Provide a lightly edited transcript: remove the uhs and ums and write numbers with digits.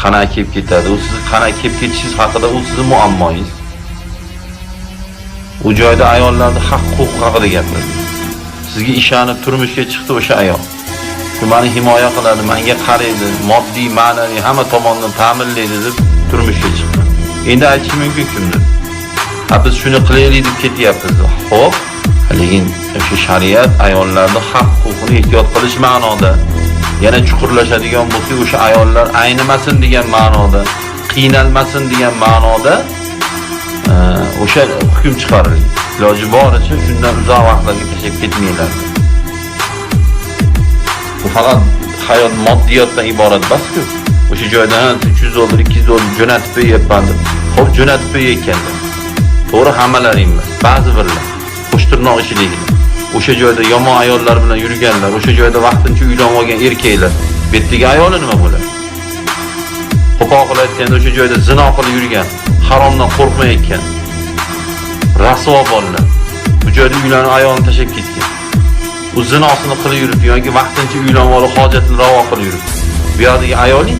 Qanaqa kelib ketadi? U sizni qanaqa kelib ketishingiz haqida, u sizni muammoyingiz. U joyda ayollarni haq huquqi haqida gapiradi. Sizga ishonib turmushga chiqdi o'sha ayol. Shu meni himoya qiladi, menga qaraydi, moddiy, ma'naviy hamma tomondan ta'minlaydi deb turmushga chiqdi. Endi aytishi mumkin kimdir: "Ha, biz shuni qilaylik deb ketyapmiz." Xo'p, lekin o'sha shariat ayollarni haq huquqini ehtiyot qilish ma'noda, yana chuqurlashadigan bo'lsak, o'sha ayollar aynimasin degan ma'noda, qiynalmasin degan ma'noda o'sha hukm chiqarilgan. Iloji boricha shundan uzoq vaqtlarga tashlab ketmanglar. Bu faqat hayot moddiyotdan iborat emas-ku. O'sha joydan 300 dollar, 200 dollar jo'natib qo'yyapman deb. Xo'p, jo'natib qo'yayotganlar. To'g'ri, hammalaring emas, ba'zi birlar. Qo'shtirnoq ichidagilar. O'sha joyda yomon ayollar bilan yurganlar, o'sha joyda vaqtincha uylanib olgan erkaklar. Bu yerdagi ayoli nima bo'ladi? Qo'pol qilib aytganda, o'sha joyda zino qilib yurgan, haromdan qo'rqmayotgan rasvo bolalar. Bu joyda uylanib, ayolini tashlab ketgan. U zinosini qilib yuribdi yoki vaqtincha uylanib olib, hojatini ravo qilib yuribdi. Bu yoqdagi ayoling